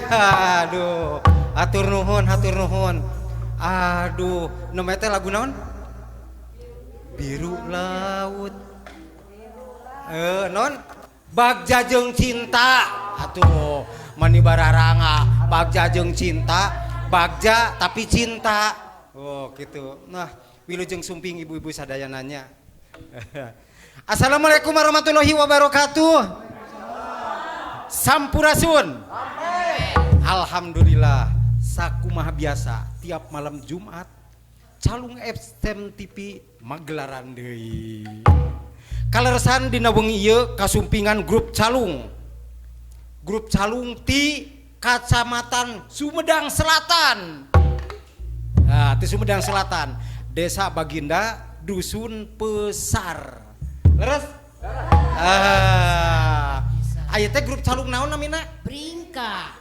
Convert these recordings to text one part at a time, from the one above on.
Aduh, hatur nuhun, hatur nuhun. Aduh, nu teh lagu naon? Biru laut. Non? Bagja jeung cinta. Atuh, mani bararanga, bagja jeung cinta, bagja tapi cinta. Oh, gitu. Nah, wilujeng sumping ibu-ibu sadayananya. Assalamualaikum warahmatullahi wabarakatuh. Sampurasun. Alhamdulillah, sakumaha biasa tiap malam Jumat Calung SMTV magelaran deui. Kaleresan dina wengi ieu kasumpingan grup Calung. Grup Calung ti Kacamatan Sumedang Selatan. Nah, ti Sumedang Selatan, Desa Baginda, Dusun Pesar. Leres? Ah. Aya teh grup Calung naon namina? Bringka.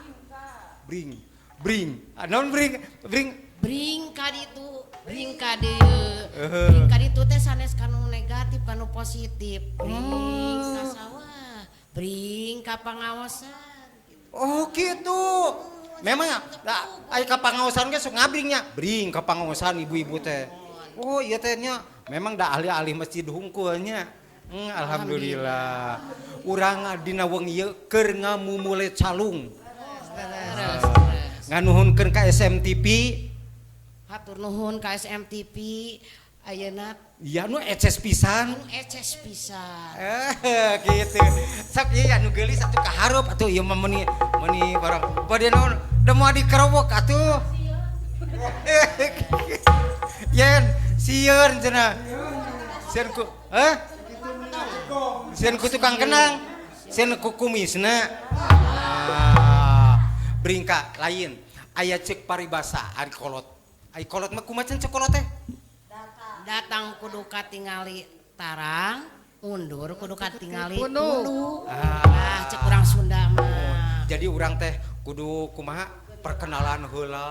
Bring. Bring. Ah, naon bring? Bring. Bringka ditu, bringka dieu. Bringka ditu teh sanes kanu negatif, kanu positif. Bring ka sawah, bring ka pangaosan. Oh gitu. Memang lah aya ka pangaosan ge sok ngabringnya. Bring ka pangaosan ibu-ibu teh. Oh iya teh nya. Memang da ahli-ahli masjid hungkul nya. Alhamdulillah. Urang dina wengi ieu keur ngamumule calung. Terus. Nganuhunkeun ka SMTV. Hatur nuhun ka SMTV ayeuna. Iya, nu eces pisan. Anu eces pisan. Gitu. Sok ieu anu geulis atuh ka hareup atuh ieu mah meuni meuni barang. Bade naon da moal dikerowok atuh. Yen sieun cenah. Sieun ku hah? Sieun ku tukang kenang. Sieun ku kumisna. Ah, bringka lain. Aya ceuk paribasa ari kolot. Ari kolot mah kumaha ceuk kolot teh? Datang kudu katingali tarang, undur kudu katingali punuk. Punuk. Ah, cek urang Sunda mah. Jadi urang teh kudu kumaha perkenalan heula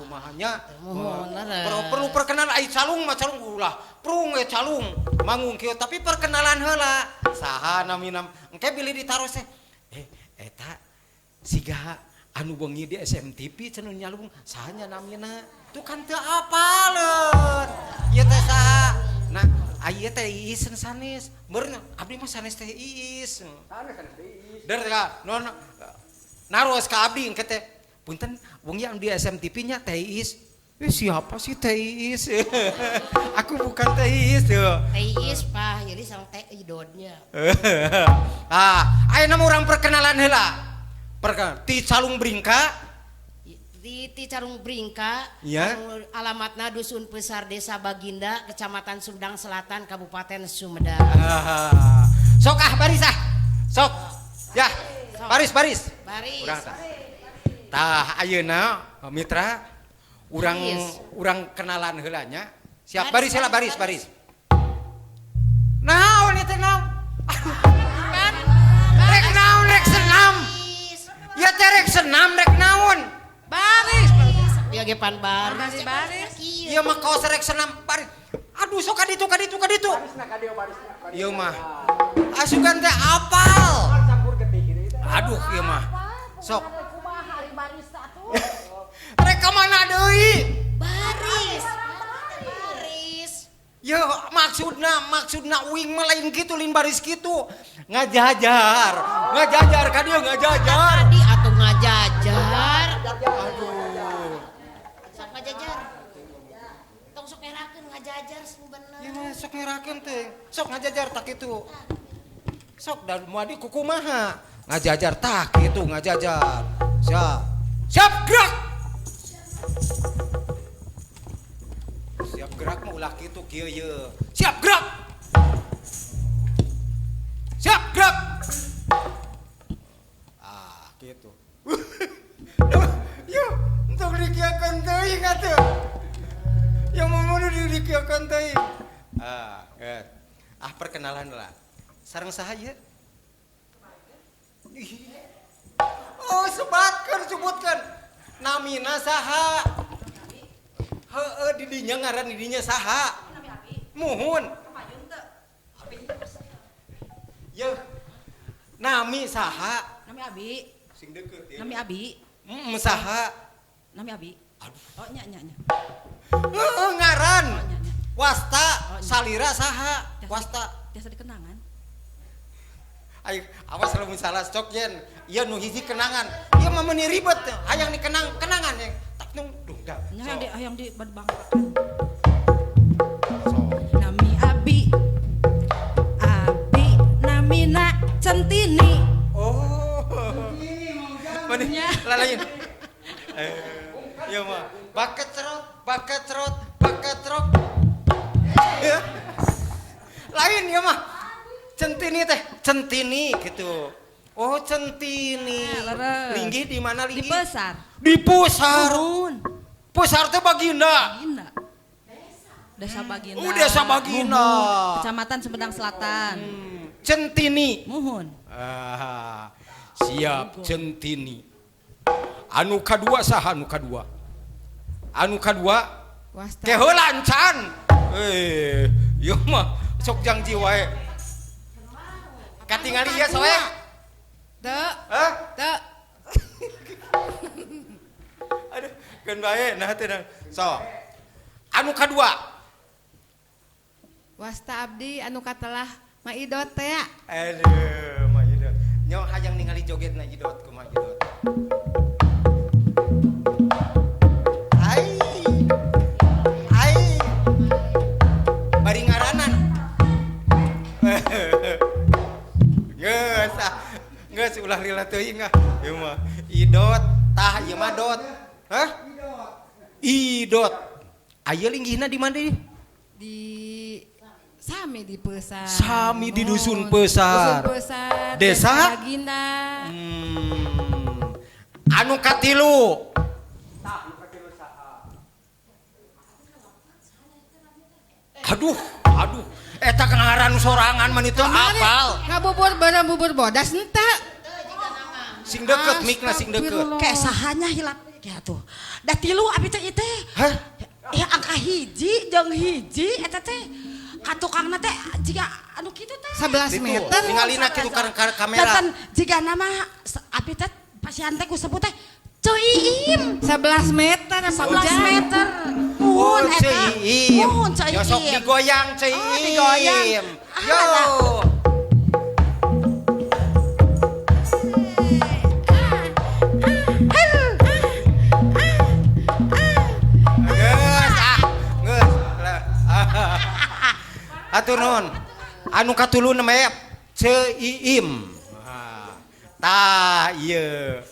kumahanya. Muhun, leres. Perlu perkenalan ai calung mah calung ulah prung we calung manggung kieu tapi perkenalan heula saha namina engke bilih ditaros teh eta siga anu wengi di SMTV cenah nyalung saha nya namina tuh kan teu apaleun ieu teh saha. Nah, ieu teh Iis sanes meureun abdi mah sanes teh Iis der ka non naros ka abdi engke teh punten wengi anu di SMTV nya teh Iis. Siapa sih teh Iis? Aku bukan teh Iis tuh. Teh Iis pah, jadi sang teh idodnya. Ah, ayeuna mah urang perkenalan heula. Perkenalan ti Calung Bringka. Di Calung Bringka, Iya. anu alamatna Dusun Pesar, Desa Baginda, Kecamatan Sumedang Selatan, Kabupaten Sumedang. Ah, sok ah baris ah. Sok. Ya, baris baris. Baris. Urang tah. Tah ayeuna mitra urang Baris. Urang kenalan heula nya. Siap Baris, baris heula baris baris, baris. Naon ieu teh naon? Rek naon rek senam? Baris. Ya teh rek senam rek naon? Baris. Ya ge pan baris. Baris, baris. Ieu mah kaos rek senam baris. Aduh sok ka ditu ka ditu ka ditu. Ieu mah asukan teh apal. Aduh ieu mah. Sok. Rek ka mana deui? Baris. Baris. Ya maksudna maksudna uing mah lain kitu lain baris kitu. Ngajajar, ngajajar ka dieu ngajajar. Tadi atuh ngajajar. Aduh. Sok ngajajar. Tong sok ngerakeun ngajajar sing bener. Ya mah sok ngerakeun teh. Sok ngajajar tak kitu. Sok dan moal di kukumaha. Ngajajar tak kitu ngajajar. Siap. Siap gerak. Siap gerak mah ulah kitu kieu ye. Siap gerak. Siap gerak. Ah, gitu. Yo, untuk dikieukeun teuing atuh. Yang mau dikieukeun teuing. Ah, eh. Ah, perkenalan lah. Sareng saha ieu? Oh, sebatkeun sebutkeun. Namina saha? Heeh, di dinya ngaran di dinya saha? Muhun. Yeuh. Nami saha? Nami Abi. Sing deukeut ya. Nami Abi. Saha? Nami abi. Aduh. Oh nya nya nya. Heeh, ngaran. Oh nya nya. Wasta Oh, nya. salira saha? Wasta. Tiasa dikenangan. Ayo, awas lamun salah cok yen. Ieu nu hiji kenangan. Ieu mah meuni ribet hayang dikenang kenangan yang tak nung dung dah. Nya Sok. hayang di bangkakan. Sok. Nami abi. Abi namina Centini. Oh. Mani Nya. lalain. Ieu mah baketrot, baketrot, baketrot. Lain ieu mah. Centini teh, Centini gitu. Oh, Centini. Nah, leres. Linggih di mana Di linggih? Pesar. Di Pusar. Nuhun. Pusar teh Baginda. Baginda. Desa Baginda. Oh, Desa Baginda. Muhun. Kecamatan Sumedang Selatan. Centini. Muhun. Ah, siap Centini. Anu kadua saha anu kadua? Anu kadua Wasta. ke heula encan. Eh, ieu mah sok jangji wae. Katingali ieu soe. Teu, Hah? teu. Aduh, keun bae nah teh. So. Anu kadua. Wasta abdi anu katelah Ma Idot teh ya. Aduh, Ma Idot. Nyo hayang ningali jogetna Idot kumaha Idot. Ai. Ai. Bari ngaranan. Geus ah. Geus ulah lila teuing ah. Ieu mah Idot, tah ieu mah dot. Hah? Idot. Aya linggihna di mana deui? Di sami di Pesar. Sami di Dusun Muhun. Pesar. Dusun Pesar. Desa? Baginda. Anu katilu. Aduh, aduh. Eta ngaran sorangan mah itu apal. Ngabubur barang bubur bodas henteu. Sing deket mikna sing deket. Astagfirullah. Kayak sahanya hilap ya tuh. Da tilu abi teh ieu teh. Hah? Ya angka hiji jeung hiji eta teh. Ka tukangna teh jiga anu kitu teh. 11 Itu, meter. Ningalina kitu ka kamera. Jantan jiga nama abi teh pasian teh ku sebut teh Ceu Iim. 11 meter apa 11 Ujang? meter. Oh, Muhun eta. Ceu Iim. Muhun Ceu Yo sok Iim. digoyang Ceu Oh, Iim. digoyang. Ah, Yo. Geus ah, geus. Lah. Atur nuhun. Anu katulu namanya Ceu Iim. Ah. Tah ieu.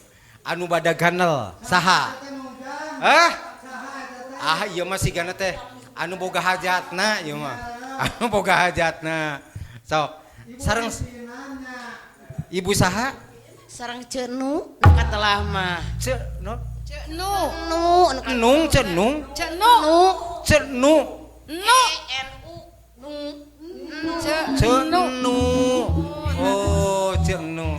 Anu bada ganel saha? Hah? Ah ieu mah sigana teh anu boga hajatna ieu mah. Anu boga hajatna. Sok. Sareng Ibu saha? Sareng Cenu nu katelah mah. Ce no? Cenu. Nu nu Nung cenung Cenu. Nu cenu Nu. N U nu. Cenu. cenu. Oh, cenu.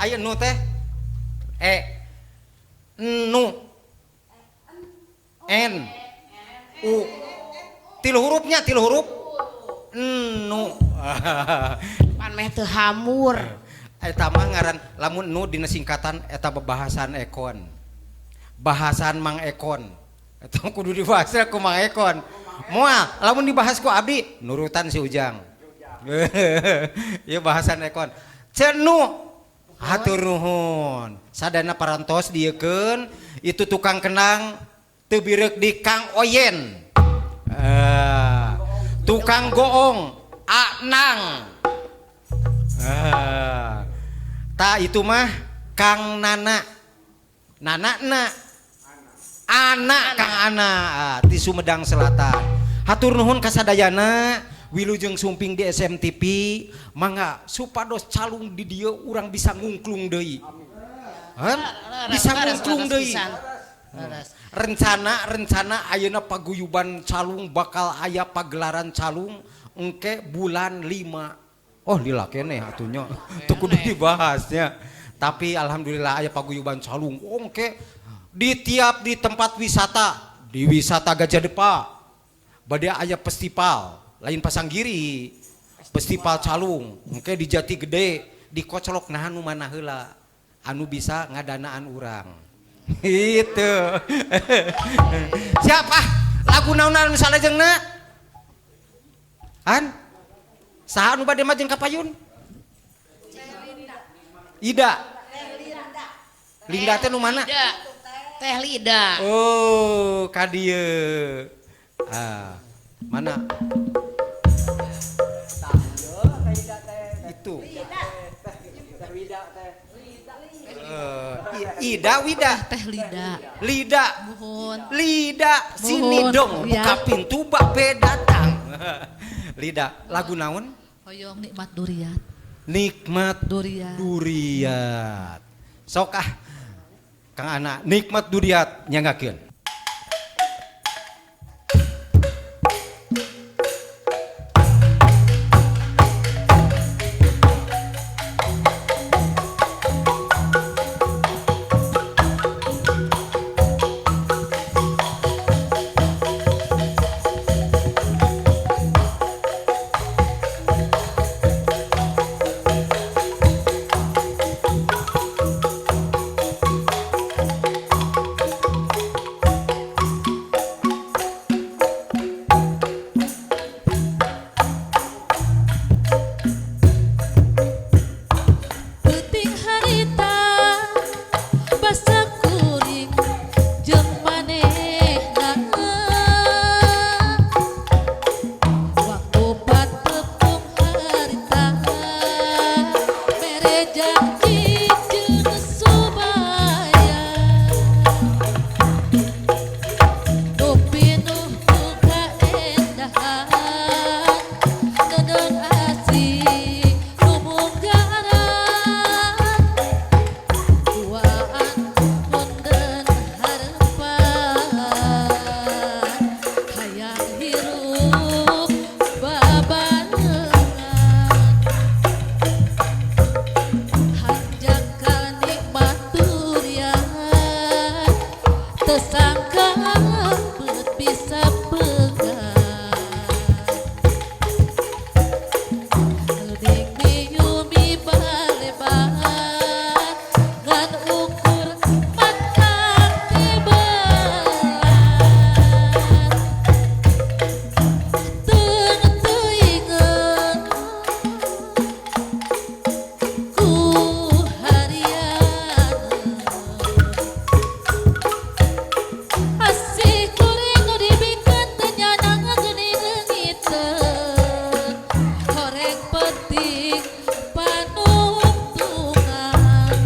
Ayo nu teh. E nu N U tilu hurufnya tilu huruf nu. Pan meh teu hamur. Eta mah ngaran lamun nu dina singkatan eta bebahasan Ekon. Bahasan Mang Ekon. Eta kudu dibahas ku Mang Ekon. Moal lamun dibahas ku abdi nurutan si Ujang. Ieu bahasan Ekon. Cenu hatur nuhun. Sadana parantos dieukeun itu tukang kenang teu bireuk di Kang Oyen. Tukang goong Anang. Ta itu mah Kang Nana. Nana na. Anak Kang Ana di Sumedang Selatan. Hatur nuhun kasadayana wilujeng sumping di SMTV mangga supados calung di dieu urang bisa ngungklung deui. Hah? Bisa ngungklung deui. Rencana ayeuna paguyuban calung bakal aya pagelaran calung engke bulan 5. Oh lila keneh atuh nya. Teu kudu dibahasnya. Tapi alhamdulillah aya paguyuban calung. Oh, engke di tiap di tempat wisata, di wisata Gajah Depa bade aya festival, lain Pasanggiri, festival calung, engke di Jati Gede Dikocolok nah nu mana heula anu bisa ngadanaan urang. Gitu. Siapa? Lagu naon anu salajengna? An? Saha anu bade majeng ka payun? Ida. Linda teh nu mana? Lida. Teh Lida. Oh, ka dieu. Ah, mana? Itu. Ida Wida. Teh Lida. Lida. Muhun. Lida, sini Muhun, dong, ya. Buka pintu babe datang. Lida, lagu naon? Hoyong nikmat durian. Nikmat Durian. Duriat. Sok ah. Kang Ana, nikmat duriat nyanggakeun. Peuting harita basa kuring jeung manehna waktu patepung harita mere janji jeung subaya nu pinuh ku kaendahan dedeung asih lumunggaran duaan munden harepan hayang hirup babarengan hanjakal nikmat durian teu sangka beut bisa pegang. Geuning miumi balebat ngan ukur makan tibelat teu teuingeun ku harian asih kuring nu dibikeun teu nyanang geuning leungiteun horeng penting panungtungan.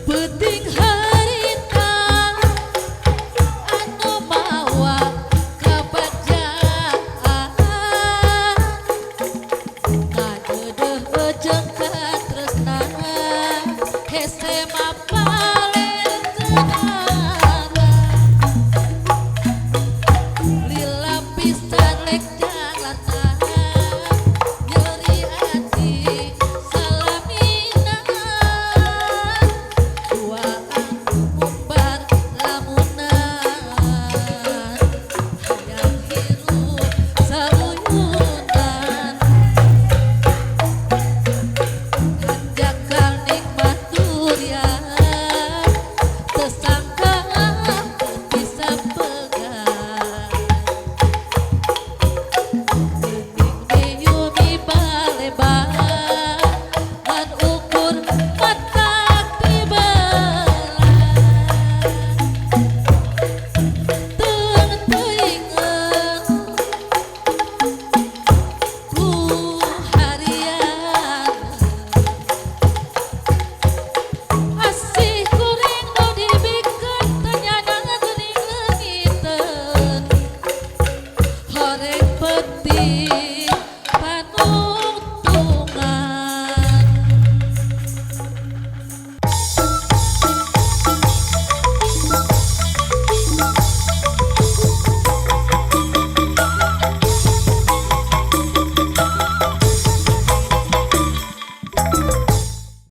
Peuting harita anu mawa kabagjaan ngadeudeuh jeung